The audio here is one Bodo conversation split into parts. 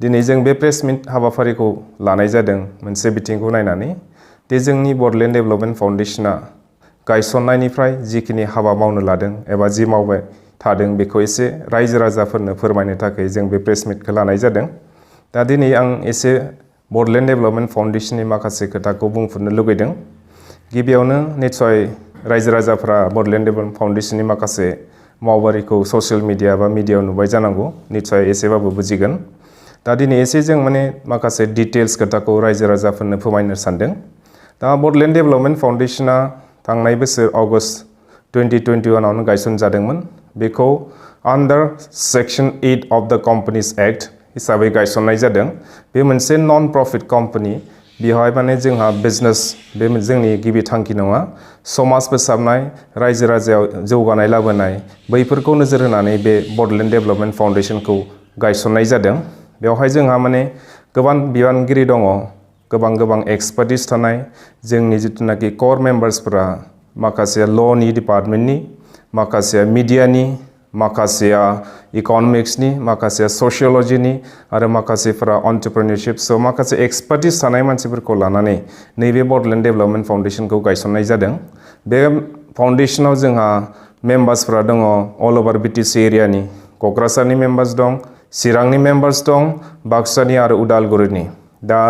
दिनै जों बे प्रेस मिट हाबाफारिखौ लानाय जादों मोनसे बिथिंखौ नायनानै दि जोंनि बडलेण्ड डेभेलपमेन्ट फाउन्डेशना गायसननायनिफ्राय जिखिनि हाबा मावनो लादों एबा जि मावबाय थादों बेखौ एसे रायजो राजाफोरनो फोरमायनो थाखाय जों बे प्रेस मिटखौ लानाय जादों। दा दिनै आं एसे बडलेण्ड डेभेलपमेन्ट फाउन्डेशननि माखासे खोथाखौ बुंफोरनो लुगैदों। गिबियावनो निस्सय रायजो राजाफ्रा बडलेण्ड डेभेलपमेन्ट फाउन्डेशननि माखासे मावबारिखौ ससियेल मिडिया बा मिडियायाव नुबाय जानांगौ, निस्सय एसेबाबो बुजिगोन। दा दिनै एसे जों माखासे डिटेल्स खोथाखौ रायजो राजाफोरनो फोरमायनो सानदों। दा बडलेण्ड डेभेलपमेन्ट फाउन्डेशना थांनाय बोसोर अगस्त 2021 आवनो गायसनजादोंमोन। बेखौ आन्डार सेक्सन 8 अफ द कम्पानिज एक्ट हिसाबै गायसननाय जादों। बे मोनसे नन प्रफिट कम्पानि। बेवहाय जोंहा बिजनेस बे जोंनि गिबि थांखि नङा। समाज फोसाबनाय, रायजो राजायाव जौगानाय लाबोनाय बैफोरखौ नोजोर होनानै बे बडलेण्ड डेभेलपमेन्ट फाउन्डेशनखौ गायसननाय जादों। बेवहाय जोंहा गोबां बिबानगिरि दङ, गोबां एक्सपार्टिस थानाय जोंनि जितुनाखि कोर मेम्बार्सफोरा माखासेया ल'नि डिपार्टमेन्टनि, माखासेया मिडियानि, माखासेया इकनमिक्सनि, माखासेया सशियलजिनि आरो माखासेफोरा एन्टारप्रेन्योरशिप। सो माखासे एक्सपार्टिस थानाय मानसिफोरखौ लानानै नैबे बडलेण्ड डेभेलपमेन्ट फाउन्डेशनखौ गायसननाय जादों। बे फाउन्डेशनाव जोंहा मेम्बार्सफोरा दङ अल ओभार BTC एरियानि। क'क्राझारनि मेम्बार्स दं, चिरांनि मेम्बार्स दं, बाक्सानि आरो उदालगुरिनि। दा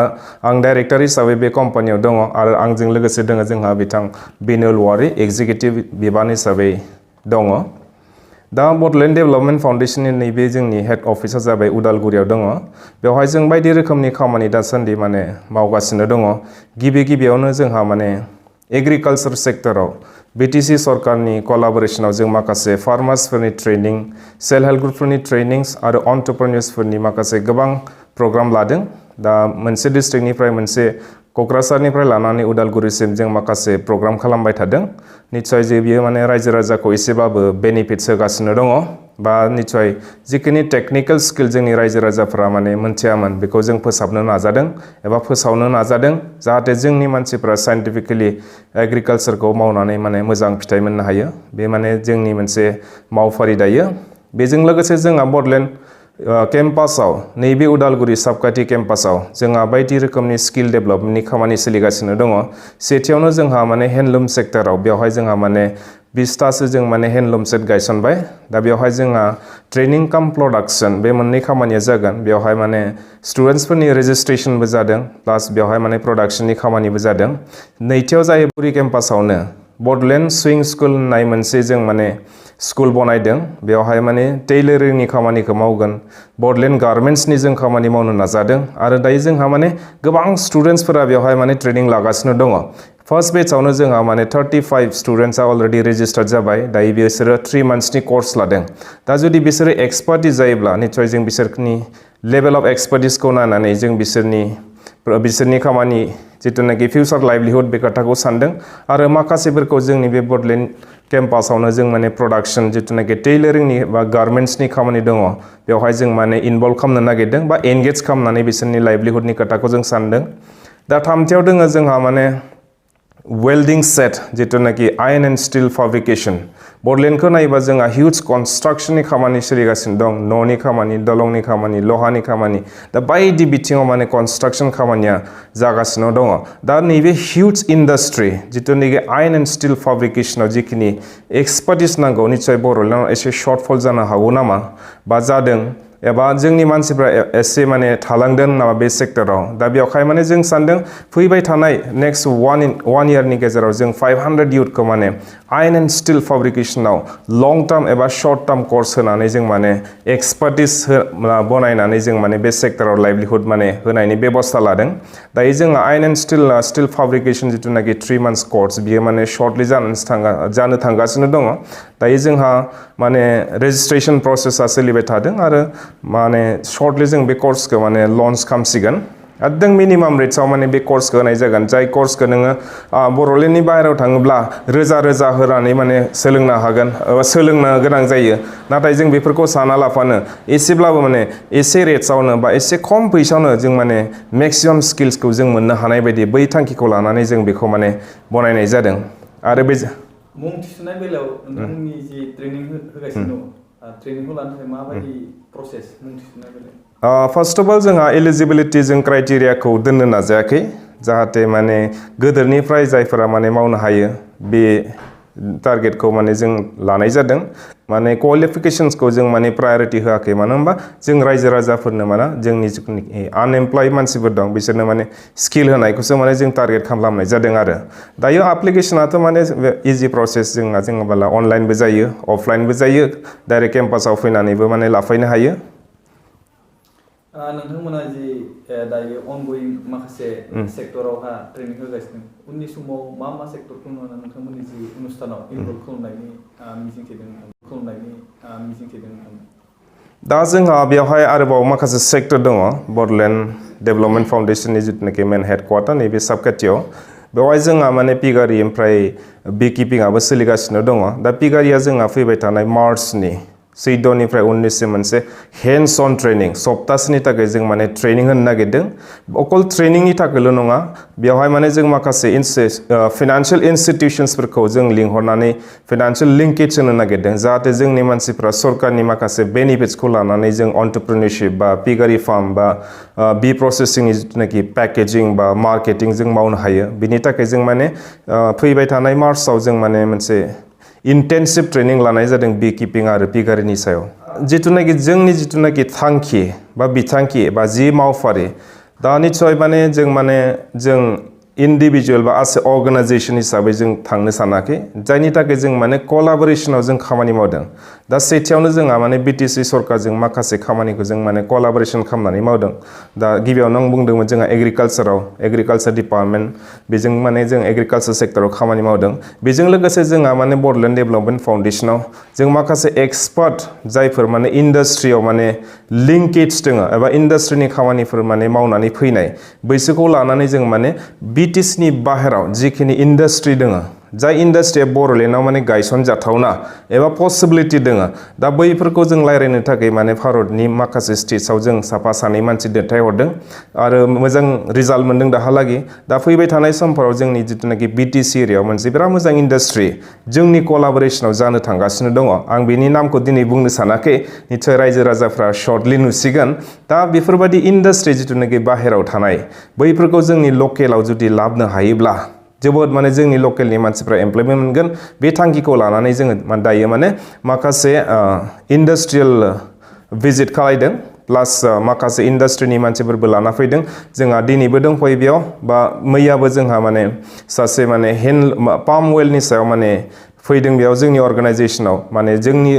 आं डाइरेक्टर हिसाबै बे कम्पानियाव दङ आरो आंजों लोगोसे दङ जोंहा बिथां बिनोल वारि एक्जिकिउटिभ बिबान हिसाबै दङ। दा बडलेण्ड डेभेलपमेन्ट फाउन्डेशननि नैबे जोंनि हेड अफिसा जाबाय उदालगुरियाव दङ। बेवहाय जों बायदि रोखोमनि खामानि दासान्दि मावगासिनो दङ। गिबियावनो जोंहा एग्रिकालचार सेक्टराव BTC सरकारनि कलाबरेसनाव जों माखासे फार्मार्सफोरनि ट्रेनिं, सेल्फ हेल्प ग्रुपफोरनि ट्रेनिंस आरो एन्टारप्रेन्योर्सफोरनि माखासे गोबां प्रग्राम लादों। दा मोनसे डिस्ट्रिक्टनिफ्राय मोनसे क'क्राझारनिफ्राय लानानै उदालगुरिसिम जों माखासे प्रग्राम खालामबाय थादों। निस्सय जे बियो रायजो राजाखौ एसेबाबो बेनिफिट्स होगासिनो दङ। बा निस्सय जिखिनि टेक्निकेल स्किल जोंनि रायजो राजाफ्रा मोनथियामोन बेखौ जों फोसाबनो नाजादों एबा फोसावनो नाजादों, जाहाथे जोंनि मानसिफ्रा साइन्टिफिकेलि एग्रिकालचारखौ मावनानै मोजां फिथाइ मोननो हायो। बे जोंनि मोनसे मावफारि दायो। बेजों लोगोसे जोंहा बडलेण्ड केम्पासाव नैबे उदालगुरि साबकाथि केम्पासाव जोंहा बायदि रोखोमनि स्किल डेभेलपमेन्टनि खामानि सोलिगासिनो दङ। सेथियावनो जोंहा हेन्डलुम सेक्टराव बेवहाय जोंहा 20तासो जों हेन्डलुम सेट गायसनबाय। दा बेवहाय जोंहा ट्रेनिं काम प्रडाक्शन बे मोननै खामानिया जागोन। बेवहाय स्टुडेन्ट्सफोरनि रेजिस्ट्रेशनबो जादों, प्लास बेवहाय प्रडाक्शननि खामानिबो जादों। नैथियाव जायो बुरि केम्पासावनो बडलेण्ड सुइं स्कुल होननाय मोनसे जों स्कुल बनायदों। बेवहाय टेइलरिंनि खामानिखौ मावगोन, बडलेण्ड गार्मेन्ट्सनि जों खामानि मावनो नाजादों आरो दायो जोंहा गोबां स्टुडेन्ट्सफोरा बेवहाय ट्रेनिं लागासिनो दङ। फर्स्ट बेचआवनो जोंहा 35 स्टुडेन्ट्सआ अलरेडि रेजिस्टार्ड जाबाय। दायो बिसोरो 3 मान्थ्सनि कर्स लादों। दा जुदि बिसोरो एक्सपार्टिस जायोब्ला निस्सय जों बिसोरनि लेभेल अफ एक्सपार्टिसखौ नायनानै जों बिसोरनि खामानि जितुनाखि फिउचार लाइभलिहुड बे खोथाखौ सानदों आरो माखासेफोरखौ जोंनि बे बडलेण्ड केम्पासावनो जों प्रडाक्शन जितुनाखि टेइलरिंनि बा गार्मेन्ट्सनि खामानि दङ बेवहाय जों इनभल्व खालामनो नागिरदों बा एंगेज खालामनानै बिसोरनि लाइभलिहुडनि खोथाखौ जों सानदों। दा थामथियाव दङ जोंहा वेल्डिं सेट जितुनाखि आयरन एन्ड स्टिल फेब्रिकेशन। बडलेण्डखौ नायोबा जोंहा हिउज कन्स्ट्राक्शननि खामानि सोलिगासिनो दं, न'नि खामानि, दलंनि खामानि, लहानि खामानि। दा बायदि बिथिङाव कन्स्ट्राक्शन खामानिया जागासिनो दङ। दा नैबे हिउज इन्डास्ट्रि जितुनाखि आयरन एन्ड स्टिल फेब्रिकेशनाव जिखिनि एक्सपार्टिस नांगौ, निस्सय बडलेण्डआव एसे शर्टफल जानो हागौ नामा बा जादों, एबा जोंनि मानसिफ्रा एसे थालांदों नामा बे सेक्टराव। दा बेवहाय जों सानदों फैबाय थानाय नेक्स्ट 1 इयारनि गेजेराव जों 500 इयुथखौ आयरन एन्ड स्टिल फेब्रिकेशनाव लं टार्म एबा शर्ट टार्म कर्स होनानै जों एक्सपार्टिस बनायनानै जों बे सेक्टराव लाइभलिहुड होनायनि बेबस्था लादों। दायो जोंहा आयरन एन्ड स्टिल फेब्रिकेशन जितुनाखि 3 मान्थ्स कर्स बियो शर्टलि जानो थांगासिनो दङ। दायो जोंहा रेजिस्ट्रेशन प्रसेसा सोलिबाय थादों आरो शर्टलि जों बे कर्सखौ लन्च खालामसिगोन। एकदम मिनिमाम रेट्सआव बे कर्सखौ होनाय जागोन। जाय कर्सखौ नोङो बडलेण्डनि बाहेरायाव थाङोब्ला रोजा होनानै सोलोंनो हागोन, सोलोंनो गोनां जायो। नाथाय जों बेफोरखौ साना लाफानो एसेब्लाबो एसे रेट्सआवनो बा एसे खम फैसायावनो जों मेक्सिमाम स्किल्सखौ जों मोननो हानाय बायदि बै थांखिखौ लानानै जों बेखौ बनायनाय जादों। आरो बे मुं थिसननाय बेलायाव नोंथांमोननि जि ट्रेनिं होगासिनो दङ, ट्रेनिंखौ लानो थाखाय माबायदि प्रसेस मुं थिसननाय बेलायाव? फार्स्ट अफ अल जोंहा एलिजिबिलिटि जों क्राइटेरियाखौ दोननो नाजायाखै जाहाथे माने गोदोरनिफ्राय जायफोरा माने मावनो हायो बे टारगेटखौ माने जों लानाय जादों माने क्वालिफिकेशन्सखौ जों माने प्रायोरिटि होआखै मानो होनबा जों रायजो राजाफोरनो माने जोंनि जिखुनु आनएमप्लय मानसिफोर दं बिसोरनो माने स्किल होनायखौसो माने जों टारगेट खालामनाय जादों आरो दायो एप्लिकेशनाथ' माने इजि प्रसेस जोंहा अनलाइनबो जायो अफलाइनबो जायो डाइरेक्ट केम्पासाव फैनानैबो माने लाफैनो हायो नोंथांमोना जि दायो अनगोयिं माखासे सेक्टरावहा ट्रेनिं होगासिनो उननि समाव मा सेक्टरखौ नोंथांमोननि जि अनुष्ठानाव इनभल्भ खालामनायनि मिजिंथिदों दा जोंहा बेवहाय आरोबाव माखासे सेक्टर दङ बडलेण्ड डेभेलपमेन्ट फाउन्डेसननि जिथुनाखि मेन हेडक्वार्टार नैबे साबखाथियाव बेवहाय जोंहा माने पिगारि ओमफ्राय बिकिपिंआबो सोलिगासिनो दङ दा पिगारिया जोंहा फैबाय थानाय मार्चनि 14निफ्राय 19सिम मोनसे हेन्ड्स अन ट्रेनिं सप्तासेनि थाखाय जों माने ट्रेनिं होनो नागिरदों अकल ट्रेनिंनि थाखायल' नङा बेवहाय माने जों माखासे फाइनान्शियेल इनस्टिट्यूशन्सफोरखौ जों लिंहरनानै फाइनान्शियेल लिंकेज होनो नागिरदों जाहाथे जोंनि मानसिफ्रा सरकारनि माखासे बेनिफिट्सखौ लानानै जों एन्टरप्रेन्योरशिप बा पिगारि फार्म बा बि प्रसेसिंनि जिथुनाखि पेकेजिं बा मार्केटिं जों मावनो हायो बिनि थाखाय जों माने फैबाय थानाय मार्चआव जों माने मोनसे इन्टेनसिभ ट्रेनिं लानाय जादों बी कीपिं आरो पिगारिनि सायाव जिथुनाखि थांखि बा बिथांखि बा जि मावफारि दा निश्चय माने जों इन्डिभिजुअल बा एस ए अर्गेनाइजेशन हिसाबै जों थांनो सानाखै जायनि थाखाय जों माने कलाबरेशनाव जों खामानि मावदों दा सेथियावनो जोंहा माने बिटिसि सरकारजों माखासे खामानिखौ जों माने कलाबरेशन खालामनानै मावदों दा गिबियावनो आं बुंदोंमोन जोंहा एग्रिकालचार डिपार्टमेन्ट बेजों माने जों एग्रिकालचार सेक्टराव खामानि मावदों बेजों लोगोसे जोंहा माने बडलेण्ड डेभेलपमेन्ट फाउन्डेसनाव जों माखासे एक्सपार्ट जायफोर माने इन्डास्ट्रियाव माने लिंकेज दङ एबा इन्डास्ट्रिनि खामानिफोर माने मावनानै फैनाय बैसोरखौ लानानै जों माने बिटिसिनि बाहेराव जिखिनि इन्डास्ट्रि दङ जाय इन्डास्ट्रिया बडलेण्डआव माने गायसनजाथावना एबा पसिबिलिटि दङ दा बैफोरखौ जों रायज्लायनो थाखाय माने भारतनि माखासे स्टेट्सआव जों साफा सानै मानसि दैथायहरदों आरो मोजां रिजाल्ट मोनदों दाहालागै दा फैबाय थानाय समफोराव जोंनि जिथुनाखि बिटिसि एरियायाव मोनसे बिराद मोजां इन्डास्ट्रि जोंनि कलाबरेशनाव जानो थांगासिनो दङ आं बेनि नामखौ दिनै बुंनो सानाखै निश्चय रायजो राजाफ्रा सर्टलि नुसिगोन दा बेफोरबायदि इन्डास्ट्रि जिथुनाखि बाहेराव थानाय बैफोरखौ जोंनि लकेलाव जुदि लाबोनो हायोब्ला जोबोद माने जोंनि लकेलनि मानसिफ्रा एमप्लयमेन्ट मोनगोन बे थांखिखौ लानानै जोङो दायो माने माखासे इन्डास्ट्रियेल भिजिट खालायदों प्लास माखासे इन्डास्ट्रिनि मानसिफोरबो लाना फैदों जोंहा दिनैबो दंफैयो बेयाव बा मैयाबो जोंहा माने सासे माने पाम अइलनि सायाव माने फैदों बेयाव जोंनि अर्गानाइजेसनाव माने जोंनि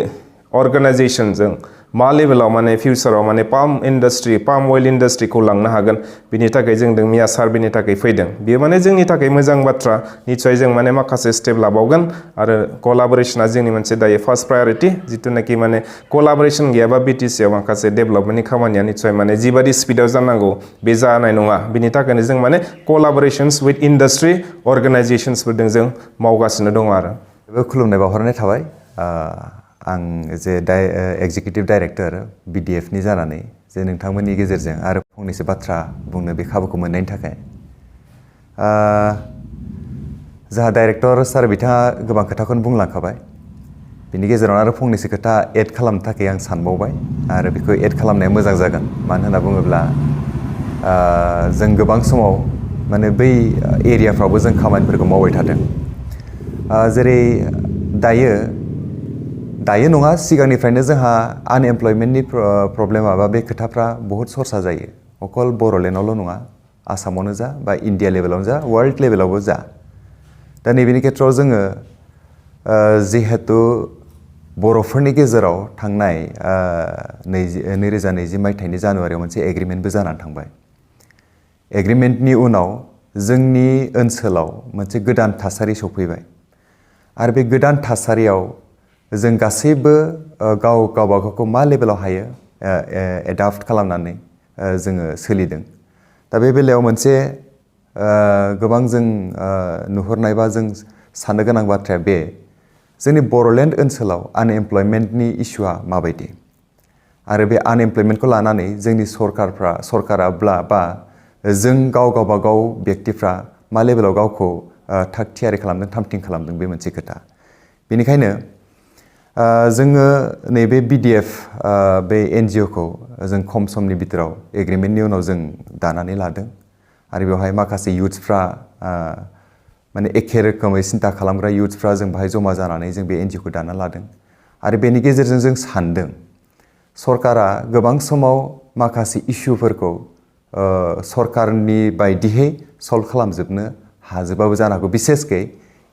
अर्गानाइजेसनजों मा लेभेलाव माने फिउचाराव माने पाम अइल इन्डास्ट्रिखौ लांनो हागोन बिनि थाखाय जों मिया सार्भेनि थाखाय फैदों बेयो माने जोंनि थाखाय मोजां बाथ्रा निश्चय जों माने माखासे स्टेप लाबावगोन आरो कलाबरेशना जोंनि मोनसे दायो फार्स्ट प्रायोरिटि जिथुनाखि माने कलाबरेशन गैयाबा बिटिसिआव माखासे डेभेलपमेन्टनि खामानिया निश्चय माने जिबादि स्पिडआव जानांगौ बे जानाय नङा बिनि थाखायनो जों माने कलाबरेशन्स विथ इन्डास्ट्रि अर्गानाइजेशन्सफोरजों जों मावगासिनो दङ आरो खुलुमनाय बावहरनाय थाबाय आं जे एक्जिकिउटिभ डाइरेक्टर BDF नि जानानै जे नोंथांमोननि गेजेरजों आरो फंनैसो बाथ्रा बुंनो बे खाबुखौ मोननायनि थाखाय जोंहा डाइरेक्टर सार बिथाङा गोबां खोथाखौनो बुंलांखाबाय बिनि गेजेराव आरो फंनैसो खोथा एड खालामनो थाखाय आं सानबावबाय आरो बेखौ एड खालामनाया मोजां जागोन मानो होनना बुङोब्ला जों गोबां समाव माने बै एरियाफ्रावबो जों खामानिफोरखौ मावबाय थादों जेरै दायो नङा सिगांनिफ्रायनो जोंहा आनएमप्लयमेन्टनि प्रब्लेमा बा बे खोथाफ्रा बहुत सरसा जायो अकल बडलेण्डआवल' नङा आसामावनो जा बा इन्डिया लेभेलावनो जा वर्ल्ड लेभेलावबो जा दा नैबेनि खेथ्रआव जोङो जिहेतु बर'फोरनि गेजेराव थांनाय 2020 मायथाइनि जानुवारियाव मोनसे एग्रिमेन्टबो जानानै थांबाय एग्रिमेन्टनि उनाव जोंनि ओनसोलाव मोनसे गोदान थासारि सफैबाय आरो बे गोदान थासारियाव जों गासैबो गावबागावखौ मा लेभेलाव हायो एडाप्ट खालामनानै जोङो सोलिदों दा बे बेलायाव मोनसे गोबां जों नुहुरनाय बा जों साननो गोनां बाथ्राया बे जोंनि बडलेण्ड ओनसोलाव आनएमप्लयमेन्टनि इस्युआ माबायदि आरो बे आनएमप्लयमेन्टखौ लानानै जोंनि सरकारा बा जों गावबागाव व्यक्तिफ्रा मा लेभेलाव गावखौ थाग थियारि खालामदों थामथिं खालामदों बे मोनसे खोथा बेनिखायनो जोङो नैबे BDF बे NGO खौ जों खम समनि बिथोराव एग्रिमेन्टनि उनाव जों दानानै लादों आरो बेवहाय माखासे युथ्सफ्रा माने एखे रोखोमै सिन्था खालामग्रा युथ्सफ्रा जों बाहाय जमा जानानै जों बे NGO खौ दाना लादों आरो बेनि गेजेरजों जों सानदों सरकारा गोबां समाव माखासे इस्युफोरखौ सरकारनि बायदियै सल्भ खालामजोबनो हाजोबाबो जानो हागौ बिसेसकै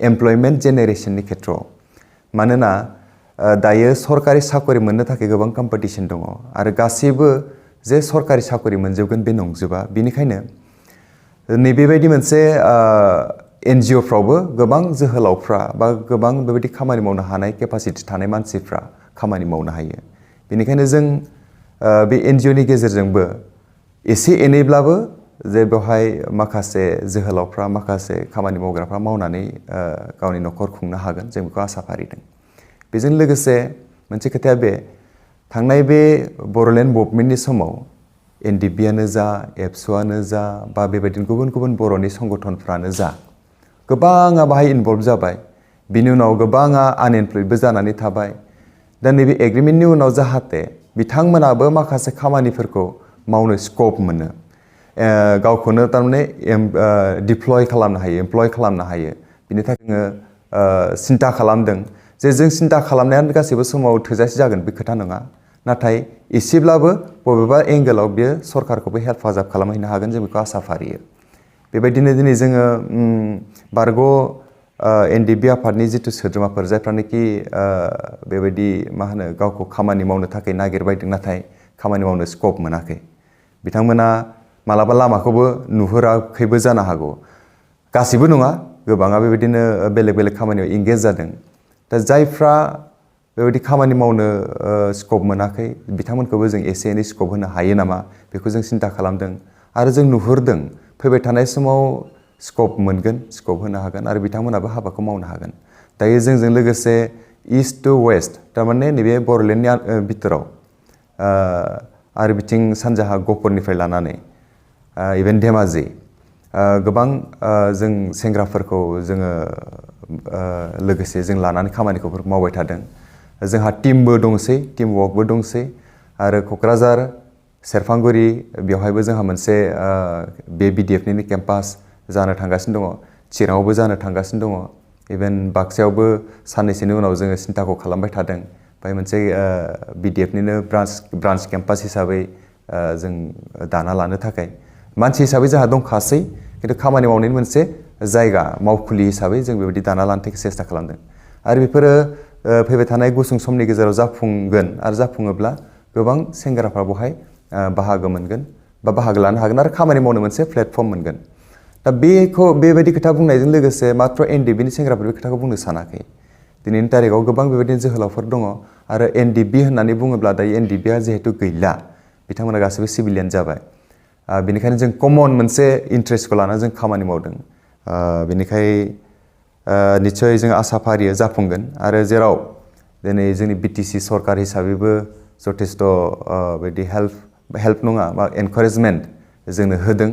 एमप्लयमेन्ट जेनेरेसननि खेथ्रआव मानोना दायो सरकारि साकरि मोननो थाखाय गोबां कम्पिटिशन दङ आरो गासैबो जे सरकारि साकरि मोनजोबगोन बे नंजोबा बेनिखायनो नैबेबायदि मोनसे NGO फ्रावबो गोबां जोहोलावफ्रा बा गोबां बेबायदि खामानि मावनो हानाय केपासिटि थानाय मानसिफ्रा खामानि मावनो हायो बेनिखायनो जों बे NGO नि गेजेरजोंबो एसे एनैब्लाबो जे बेवहाय माखासे जोहोलावफ्रा माखासे खामानि मावग्राफ्रा मावनानै गावनि न'खर खुंनो हागोन जों बेखौ आसा फारिदों बेजों लोगोसे मोनसे खोथाया बे थांनाय बे बड'लेण्ड मुभमेन्टनि समाव NDP आनो जा एबसु आनो जा बा बेबायदिनो गुबुन गुबुन बर'नि संगठनफ्रानो जा गोबाङा बाहाय इनभल्भ जाबाय बिनि उनाव गोबाङा आनएमप्लयडबो जानानै थाबाय दा नैबे एग्रिमेन्टनि उनाव जाहाथे बिथांमोनाबो माखासे खामानिफोरखौ मावनो स्कप मोनो गावखौनो थारमाने डिप्लय खालामनो हायो एमप्लय खालामनो हायो बिनि थाखाय जोङो सिन्था खालामदों जे जों सिन्था खालामनाया गासैबो समाव थोजासे जागोन बे खोथा नङा नाथाय एसेब्लाबो बबेबा एंगेलाव बियो सरकारखौबो हेफाजाब खालामहैनो हागोन जों बेखौ आसा फारियो बेबायदिनो दिनै जोङो बारग' NDP आफादनि जिथु सोद्रोमाफोर जायफ्रानोखि बेबायदि मा होनो गावखौ खामानि मावनो थाखाय नागिरबायदों नाथाय खामानि मावनो स्कप मोनाखै बिथांमोना मालाबा लामाखौबो नुहुराखैबो जानो हागौ गासिबो नङा गोबाङा बेबायदिनो बेलेग बेलेग खामानियाव इंगेज जादों दा जायफ्रा बेबायदि खामानि मावनो स्कप मोनाखै बिथांमोनखौबो जों एसे एनै स्कप होनो हायो नामा बेखौ जों सिन्था खालामदों आरो जों नुहुरदों फैबाय थानाय समाव स्कप मोनगोन स्कप होनो हागोन आरो बिथांमोनाबो हाबाखौ मावनो हागोन दायो जोंजों लोगोसे इस्ट टु वेस्ट थारमाने नैबे बड'लेण्डनि बिथोराव आरो बिथिं सानजाहा गहपुरनिफ्राय लानानै इभेन धेमाजि गोबां जों सेंग्राफोरखौ जोङो लोगोसे जों लानानै खामानिखौ मावबाय थादों जोंहा टीमबो दंसै टीम वर्कबो दंसै आरो क'क्राझार सेरफांगुरि बेवहायबो जोंहा मोनसे बे BDF नि केम्पास जानो थांगासिनो दङ चिराङावबो जानो थांगासिनो दङ इभेन बाक्सायावबो साननैसोनि उनाव जोङो सिन्थाखौ खालामबाय थादों बेहाय मोनसे BDF निनो ब्रान्च केम्पास हिसाबै जों दाना लानो थाखाय मानसि हिसाबै जोंहा दंखासै खिन्थु खामानि मावनायनि मोनसे जायगा मावखुलि हिसाबै जों बेबायदि दाना लानो थाखाय सेस्था खालामदों आरो बेफोरो फैबाय थानाय गुसुं समनि गेजेराव जाफुंगोन आरो जाफुङोब्ला गोबां सेंग्राफ्रा बेवहाय बाहागो मोनगोन बा बाहागो लानो हागोन आरो खामानि मावनो मोनसे प्लेटफर्म मोनगोन दा बेखौ बेबायदि खोथा बुंनायजों लोगोसे मात्र NDP नि सेंग्राफोर बे खोथाखौ बुंनो सानाखै दिनैनि तारिखाव गोबां बेबायदिनो जोहोलावफोर दङ आरो NDP होननानै बुङोब्ला दायो NDP आ जिहेतु गैला बिथांमोना गासैबो सिभिलियान जाबाय बेनिखायनो जों कमन मोनसे इन्ट्रेस्टखौ लानानै जों खामानि मावदों बेनिखायनो निस्सय जों आसा फारियो जाफुंगोन आरो जेराव दिनै जोंनि BTC सरकार हिसाबैबो जथेस्थ' बिदि हेल्प नङा बा एनकारेजमेन्ट जोंनो होदों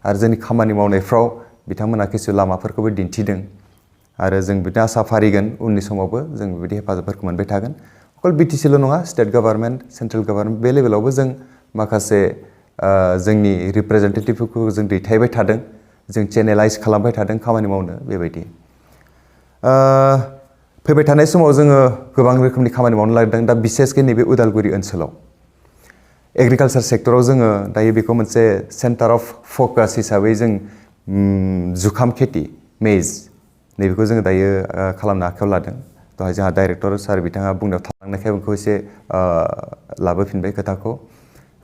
आरो जोंनि खामानि मावनायफ्राव बिथांमोना किसु लामाफोरखौबो दिन्थिदों आरो जों बिदिनो आसा फारिगोन उननि समावबो जों बेबायदि हेफाजाबफोरखौ मोनबाय थागोन अकल BTC ल' नङा स्टेट गभार्नमेन्ट सेन्ट्रेल गभार्नमेन्ट बे लेभेलावबो जों माखासे जोंनि रिप्रेजेन्टेटिभफोरखौ जों दैथायबाय थादों जों चेनेलाइज खालामबाय थादों खामानि मावनो बेबायदि फैबाय थानाय समाव जोङो गोबां रोखोमनि खामानि मावनो लादों दा बिसेसकै नैबे उदालगुरि ओनसोलाव एग्रिकालसार सेक्टराव जोङो दायो बेखौ मोनसे सेन्टार अफ फकास हिसाबै जों जुखाम खेथि मेज नैबेखौ जोङो दायो खालामनो आखायाव लादों दहाय जोंहा डाइरेक्टर सार बिथाङा बुंनायाव थालांनायखाय बेखौ एसे लाबोफिनबाय खोथाखौ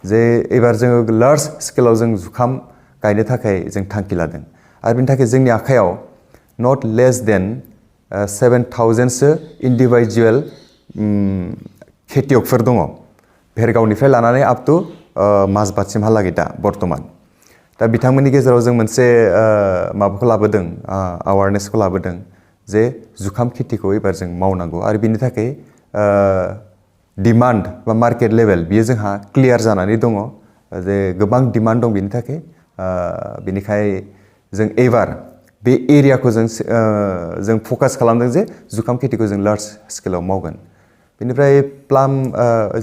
जे एबार जोङो लार्ज स्केलाव जों जुखाम गायनो थाखाय जों थांखि लादों आरो बेनि थाखाय जोंनि आखायाव नट लेस देन 7,000सो इन्डिभिजुवेल खेथियकफोर दङ भेरगावनिफ्राय लानानै आप टु माजबातसिमहालागै दा बर्थमान दा बिथांमोननि गेजेराव जों मोनसे माबाखौ लाबोदों एवारनेसखौ लाबोदों जे जुखाम खेथिखौ एबार जों मावनांगौ आरो बिनि थाखाय डिमान्ड बा मार्केट लेभेल बियो जोंहा क्लियार जानानै दङ जे गोबां डिमान्ड दं बिनि थाखाय बिनिखाय जों एबार बे एरियाखौ जों फकास खालामदों जे जुखाम खेथिखौ जों लार्ज स्केलाव मावगोन बेनिफ्राय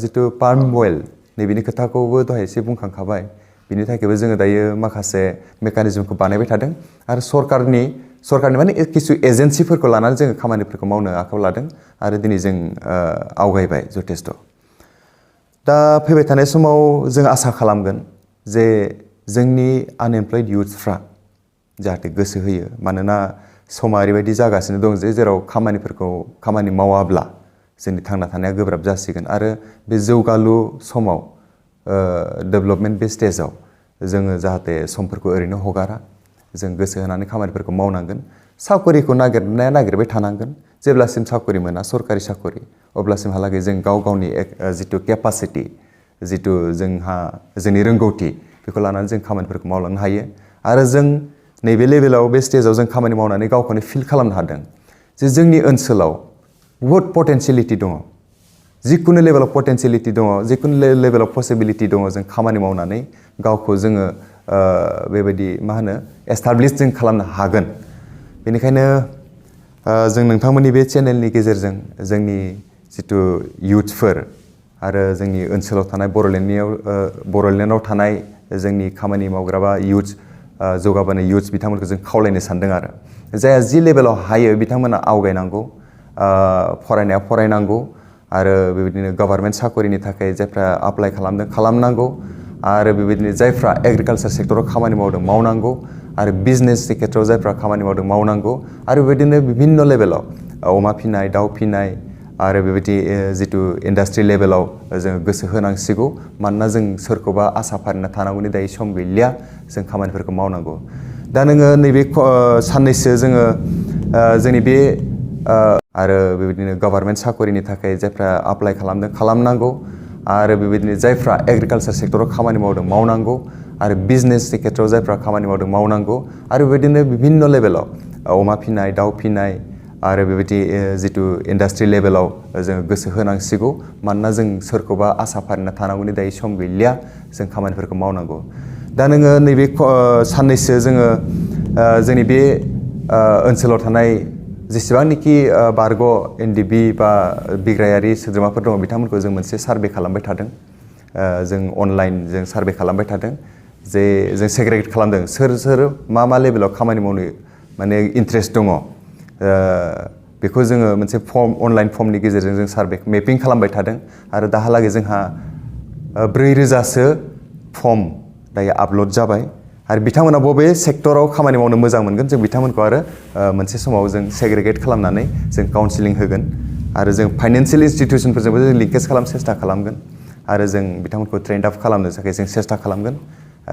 जितु पाल्म अइल नैबेनि खोथाखौबो दहाय एसे बुंखांखाबाय बिनि थाखायबो जोङो दायो माखासे मेकानिजमखौ बानायबाय थादों आरो सरकारनि माने किसु एजेन्सिफोरखौ लानानै जोङो खामानिफोरखौ मावनो आखायाव लादों आरो दिनै जों आवगायबाय जथेस्थ'। दा फैबाय थानाय समाव जों आसा खालामगोन जे जोंनि आनएमप्लयड इयुथ्सफ्रा जाहाथे गोसो होयो मानोना समा ओरैबायदि जागासिनो दं जे जेराव खामानि मावाब्ला जोंनि थांना थानाया गोब्राब जासिगोन आरो बे जौगालु समाव डेभेलपमेन्ट बे स्टेजाव जोङो जाहाथे समफोरखौ ओरैनो हगारा जों गोसो होनानै खामानिफोरखौ मावनांगोन साकरिखौ नागिरबाय थानांगोन जेब्लासिम साकरि मोना सरकारि साकरि अब्लासिमहालागै जों गावनि जितु केपासिटि जितु जोंनि रोंगौथि बेखौ लानानै जों खामानिफोरखौ मावलांनो हायो आरो जों नैबे लेभेलाव बे स्टेजाव जों खामानि मावनानै गावखौनो फिल खालामनो हादों जे जोंनि ओनसोलाव बहुद पटेन्सियेलिटि दङ जिखुनु लेभेलाव पटेन्सियेलिटि दङ जिखुनु लेभेलाव पसिबिलिटि दङ जों खामानि मावनानै गावखौ जोङो बेबायदि एस्टाब्लिश जों खालामनो हागोन। बेनिखायनो जों नोंथांमोननि बे चेनेलनि गेजेरजों जोंनि जितु इयुथ्सफोर आरो जोंनि ओनसोलाव थानाय बड'लेण्डआव थानाय जोंनि खामानि मावग्रा बा इयुथ्स जौगाबोनाय इयुथ्स बिथांमोनखौ जों खावलायनो सानदों आरो जायहा जि लेभेलाव हायो बिथांमोना आवगायनांगौ फरायनाया फरायनांगौ आरो बेबायदिनो गभर्नमेन्ट साकरिनि थाखाय जायफ्रा एप्लाइ खालामनांगौ आरो बेबायदिनो जायफ्रा एग्रिकालचार सेक्टराव खामानि मावदों मावनांगौ आरो बिजनेसनि खेथ्रआव जायफ्रा खामानि मावदों मावनांगौ आरो बेबायदिनो बिभिन्न लेभेलाव अमा फिनाय दाउ फिनाय आरो बेबायदि जितु इन्डास्ट्रि लेभेलाव जोङो गोसो होनांसिगौ मानोना जों सोरखौबा आसा फारिना थानांगौनि दायो सम गैलिया जों खामानिफोरखौ मावनांगौ। दा नोङो नैबे साननैसो जोङो जोंनि बे आरो बेबायदिनो गभर्नमेन्ट साकरिनि थाखाय जायफ्रा एप्लाइ खालामनांगौ आरो बेबायदिनो जायफ्रा एग्रिकालचार सेक्टराव खामानि मावदों मावनांगौ आरो बिजनेसनि खेथ्रआव जायफ्रा खामानि मावदों मावनांगौ आरो बेबायदिनो बिभिन्न लेभेलाव अमा फिनाय दाउ फिनाय आरो बेबायदि जितु इन्डास्ट्रि लेभेलाव जोङो गोसो होनांसिगौ मानोना जों सोरखौबा आसा फारिना थानांगौनि दायो सम गैलिया जों खामानिफोरखौ मावनांगौ। दा नोङो नैबे साननैसो जोङो जोंनि बे ओनसोलाव थानाय जेसेबांनाखि बारग' एनडिबि बा बिग्रायारि सोद्रोमाफोर दङ बिथांमोनखौ जों मोनसे सार्भे खालामबाय थादों जों अनलाइन जों सार्भे खालामबाय थादों जे जों सेग्रेगेट खालामदों सोर मा लेभेलाव खामानि मावनो माने इन्ट्रेस्ट दङ बेखौ जोङो मोनसे अनलाइन फर्मनि गेजेरजों जों सार्भे मेपिं खालामबाय थादों आरो दाहालागै जोंहा 4000सो फर्म दायो आपल'ड जाबाय आरो बिथांमोना बबे सेक्टराव खामानि मावनो मोजां मोनगोन जों बिथांमोनखौ आरो मोनसे समाव जों सेग्रेगेट खालामनानै जों काउन्सिलिं होगोन आरो जों फाइनान्सियेल इन्स्टिटिउसनफोरजोंबो जों लिंकेज सेस्टा खालामगोन आरो जों बिथांमोनखौ ट्रेन्ड आप खालामनो थाखाय जों सेस्टा खालामगोन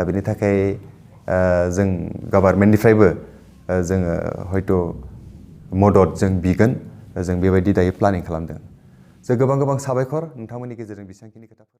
बेनि थाखाय जों गभर्नमेन्टनिफ्रायबो जोङो हयथ' मदद जों बिगोन जों बेबायदि दायो प्लानिं खालामदों। जों गोबां साबायखर नोंथांमोननि गेजेरजों बेसेबांखिनि खोथा